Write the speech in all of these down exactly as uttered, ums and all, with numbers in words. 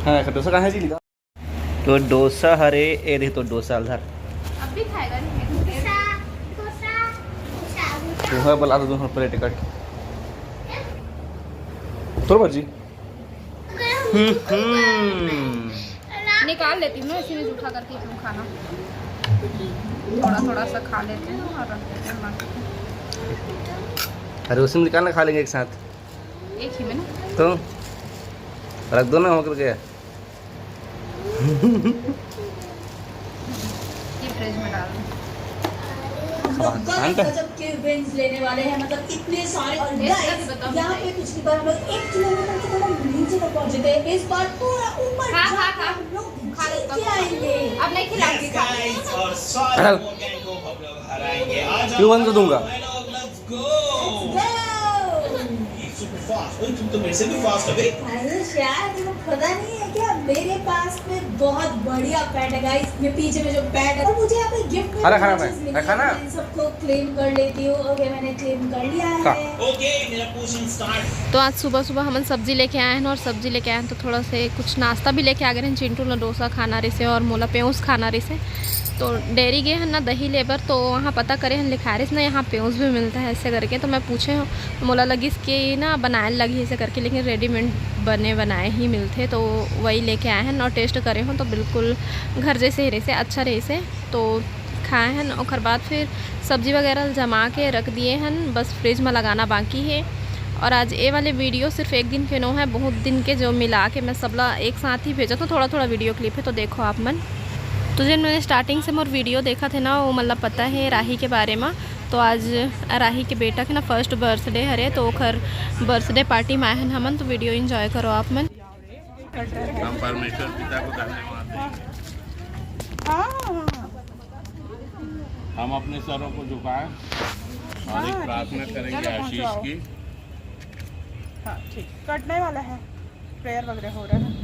हाँ, डोसा कहाँ है जी, लिखा? तो डोसा हरे, ए दे तो डोसा ल धर। अब भी खाएगा नहीं। तो है, बोला तो दोनों प्लेट कट। तोर मर्जी। हम्म, हम्म। निकाल लेती हूँ ना, इसी में जूठा करके तुम खाना। थोड़ा थोड़ा सा खा लेते हैं और रख देते हैं बाकी। अरे, उसी में निकालना, खा लेंगे एक साथ। एक ही में ना। तो रख दो ना, हो करके। ये फ्रिज में डाल दो। हाँ, शांत है। गजब के विंस लेने वाले हैं, मतलब इतने सारे। और Yes, guys, yes, बताओ। यहाँ पे कुछ नहीं, पर हम लोग एक किलोमीटर से थोड़ा नीचे तक पहुंचे थे। इस बार पूरा ऊपर हाँ, हाँ, जाके हाँ। हम लोग खा लो, जीत खा के लो। आएंगे। अब नहीं खिलाऊंगी। Guys, और सारे गैंग को हम लोग हराएंगे। आज क्यों बंद कर दूंगा? Let's go। Go! Super fast. ओए, तुम तो मेरे से भी फास्ट हो बे। अरे यार, तुमको पता नहीं है क्या, मेरे पास में बहुत बढ़िया पेट है गाइस। ये पीछे में जो पेट है, और मुझे यहाँ पे गिफ्ट में अरे, भी खाना चीज़ खाए, मिली है, खाना। मैं इन सबको क्लेम कर लेती हूँ। ओके, मैंने क्लेम कर लिया खा। है। ओके, मेरा पोर्शन स्टार्ट। तो आज सुबह सुबह हमन सब्जी लेके आए हैं और सब्जी लेके आए हैं तो थोड़ा से कुछ नाश्ता भी लेके आ गए हैं। चिंटू ला डोसा खाना रहिसे और मोला पेउस खाना रहिसे। तो डेयरी गए हैं ना दही लेबर, तो वहाँ पता करे हैं, लिखा रहिस ना यहाँ पेउस भी मिलता है ऐसे करके। तो मैं पूछे हूँ, मोला लगिस कि ना बनाए लगी ऐसे करके, लेकिन रेडीमेड बने बनाए ही मिलते, तो वही लेके आए हैं और टेस्ट करे हूँ तो बिल्कुल घर जैसे ही रहिसे, अच्छा रहिसे। तो खाए हैं, ओकर बाद फिर सब्जी वगैरह जमा के रख दिए हैं, बस फ्रिज में लगाना बाकी है। और आज ये वाले वीडियो सिर्फ एक दिन के नो है, बहुत दिन के जो मिला के मैं सबला एक साथ ही भेजत हूँ, थोड़ा थोड़ा वीडियो क्लिप है, तो देखो आप मन। तो जिन मैंने स्टार्टिंग से मोर वीडियो देखा थे ना, वो मतलब पता है राही के बारे में। तो आज राही के बेटा के ना फर्स्ट बर्थडे हरे, तो ओखर बर्थडे पार्टी में आए हैं हमन, तो वीडियो एंजॉय करो आप मन। हम परमेश्वर पिता को धन्यवाद देंगे। हाँ। हम अपने सरों को झुकाएं और एक प्रार्थना करेंगे आशीष की। हाँ, ठीक, कटने वाला है, प्रेयर वगैरह हो रहा है।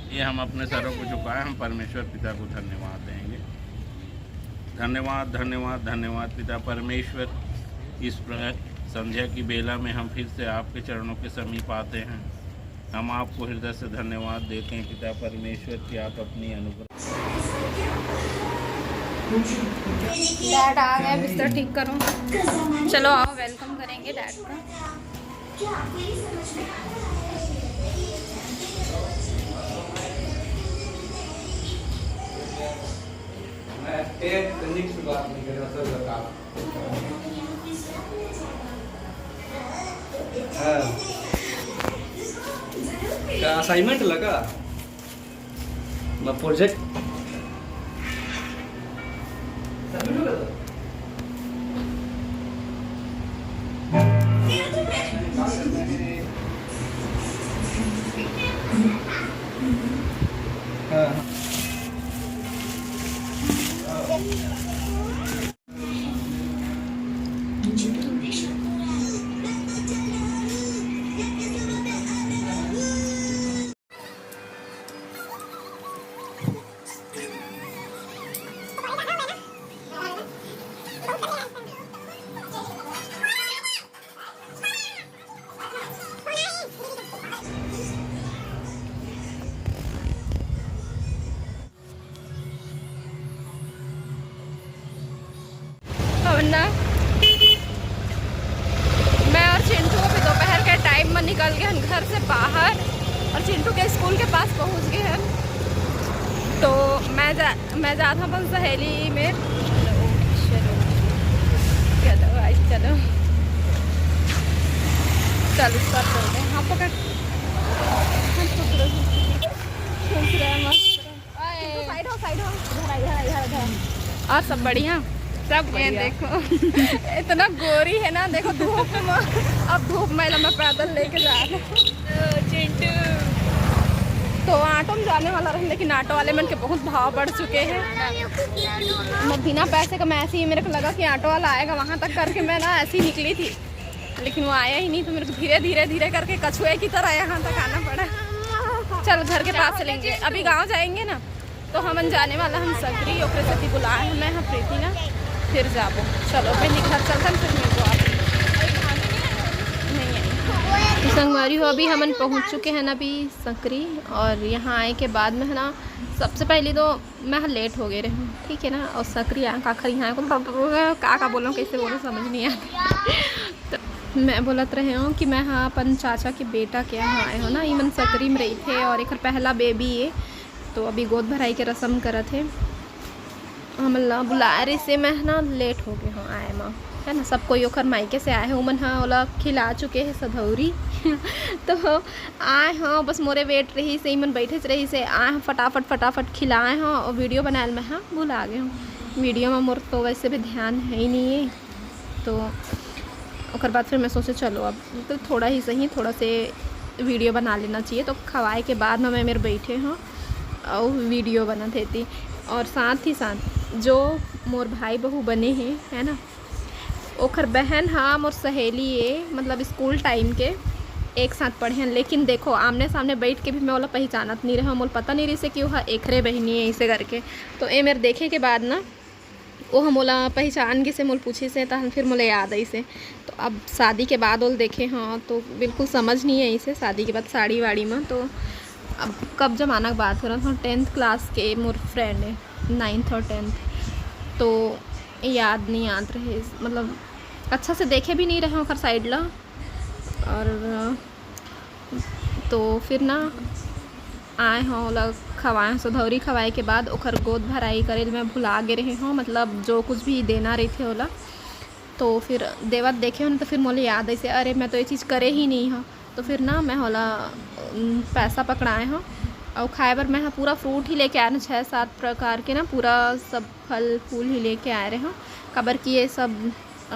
ये हम अपने सरों को झुकाएं, हम परमेश्वर पिता को धन्यवाद देंगे। धन्यवाद, धन्यवाद, धन्यवाद पिता परमेश्वर, इस प्र- संध्या की बेला में हम फिर से आपके चरणों के समीप आते हैं। हम आपको हृदय से धन्यवाद देते हैं पिता परमेश्वर कि आप अपनी अनुग्रह डैड आ गए, बिस्तर ठीक करो। चलो आओ, वेलकम करेंगे डैड का। मैं टेक निक से बात नहीं करे, असल बता। हाँ। का असाइनमेंट लगा? मैं प्रोजेक्ट सबमिट हो गया था। हाँ, हाँ। अब ना मैं और चिंटू अभी दोपहर के टाइम में निकल गए हैं घर से बाहर और चिंटू के स्कूल के पास पहुंच गए हैं। तो मैं जा मैं जात हूँ अपन सहेली में। चलो, चलो, चलो भाई, चलो। चल, ऊपर चलते हैं। हाँ, पकड़। हाँ, पकड़ो। खुश रहे, मस्त रहे। साइड हो, साइड हो। इधर आ, इधर आ, इधर आ, इधर आ। और सब बढ़िया? सब ये बढ़िया। देखो। इतना गोरी है ना, देखो धूप में। अब धूप में मैं पैदल लेके जा रही हूँ। चिंटू। तो ऑटो में जाने वाला रहे, लेकिन ऑटो वाले मन के बहुत भाव बढ़ चुके हैं। मैं बिना पैसे का, मैं ऐसे ही, मेरे को लगा कि ऑटो वाला आएगा वहाँ तक करके मैं ना ऐसे ही निकली थी, लेकिन वो आया ही नहीं। तो मेरे को धीरे धीरे धीरे करके कछुए की तरह यहाँ तक आना पड़ा। चल, घर के पास चलेंगे, अभी गाँव जाएंगे ना। तो हमन जाने वाला हन सगरी, ओकरे सेती बुलाए हन मैं ह प्रीति ना, फिर जाबो। चलो, पहले घर चलतन, फिर मिलबो आप। नहीं आई। संगवारी हो, अभी हमन पहुंच चुके हैं ना अभी सकरी। और यहाँ आए के बाद में है ना, सबसे पहले तो मैं लेट हो गए रहे हूँ, ठीक है ना। और सकरी आए, काखर यहाँ का का बोलूँ, कैसे बोलूँ, समझ नहीं आता। तो मैं बोलत रहे हूँ कि मैं हाँ अपन चाचा के बेटा के यहाँ आए हूँ ना, इमन सकरी में रहिथे और एक पहला बेबी है, तो अभी गोद भराई के रस्म करत हे। हमन ला बुलाए रहिसे, मैं ना लेट हो गए हूँ आए म, है ना। सब कोई ओखर मायके से आए हे, उमन ह ओला खिला चुके हे सधौरी। तो आए हूँ, बस मोरे वेट रहिसे, इमन बैठे रहिसे, आए हूँ फटाफट फटाफट खिलाए हूँ और वीडियो बनाए ल मैं ह भुला गए हूँ। वीडियो में मोर तो वैसे भी ध्यान है ही नहीं है। तो ओकर बाद फिर मैं सोचे चलो अब तो थोड़ा ही सही, थोड़ा से वीडियो बना लेना चाहिए। तो खवाए के बाद में मैं मेरे बैठे हूँ और वीडियो बनत हे ती। और साथ ही साथ जो मोर भाई बहू बने हैं, है ना, ओखर बहन हा मोर सहेली ए, मतलब स्कूल टाइम के एक साथ पढ़े हैं। लेकिन देखो, आमने सामने बैठ के भी मैं ओला पहचानत नहीं रहा, मोला पता नहीं रहिसे कि ओहा एकरे बहिनी है इसे करके। तो ए मेरे देखे के बाद ना वो मोला पहचान गिसे, मोला पूछिसे, तहन फिर मोला याद आइसे। तो अब शादी के बाद ओला देखे हाँ तो बिल्कुल समझ नहीं आइसे। शादी के बाद साड़ी वाड़ी में तो अब कब जमाना के बात करत हूँ, टेंथ क्लास के मोर फ्रेंड है, नाइन्थ और टेंथ। तो याद नहीं आत रहे, मतलब अच्छा से देखे भी नहीं रहे ओकर साइड ला। और तो फिर ना आए हों ओला खवाए हों, सधौरी खवाए के बाद ओकर गोद भराई करे ल मैं भुला गे रहे हों, मतलब जो कुछ भी देना रहिथे ओला। तो फिर देवत देखे हों तो फिर मोला याद आइसे, अरे मैं तो ये चीज़ करे ही नहीं हूँ। तो फिर ना मैं ओला उम, पैसा पकड़ाए हों और खाए बर मैं ह पूरा फ्रूट ही लेके आए हों, छः सात प्रकार के ना पूरा सब फल फूल ही लेके आए रहे हों, काबर कि ये सब अ,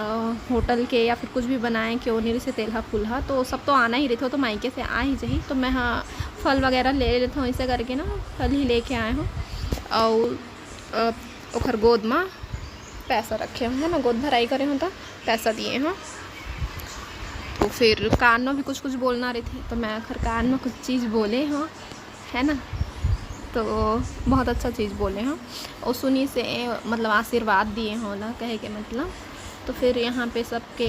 होटल के या फिर कुछ भी बनाए के ओने से तेलहा फुलहा तो सब तो आना ही रहिथे, तो मायके से आ ही जाही। तो मैं हाँ फल वगैरह ले लेते हूँ, इसे करके ना फल ही लेके आए हों और अ, ओखर गोद में पैसा रखे हों, है ना, गोद भराई करे हों तो पैसा दिए हों। तो फिर कान में भी कुछ कुछ बोलना रहिथे, तो मैं ओखर कान में कुछ चीज़ बोले हों, है ना। तो बहुत अच्छा चीज़ बोले हों। और सुनी से मतलब आशीर्वाद दिए हों ना, कहे के मतलब। तो फिर यहाँ पे सबके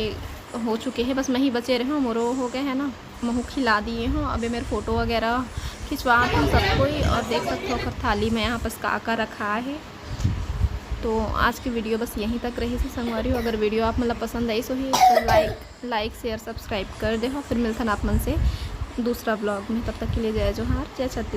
हो चुके हैं, बस मैं ही बचे रहे हों, मोरो हो गए है ना, महू खिला दिए हों। अभी मेरे फोटो वगैरह खिंचवा हों सब कोई, और देख सकते हो ओखर थाली में यहाँ पास का का रखा है। तो आज की वीडियो बस यहीं तक रहिसे संगवारी हो। अगर वीडियो आप मतलब पसंद आइस होही तो लाइक लाइक शेयर सब्सक्राइब कर दे हो। फिर मिलथन आप मन से दूसरा ब्लॉग में, तब तक के लिए जय जोहार, जय छत्तीसगढ़।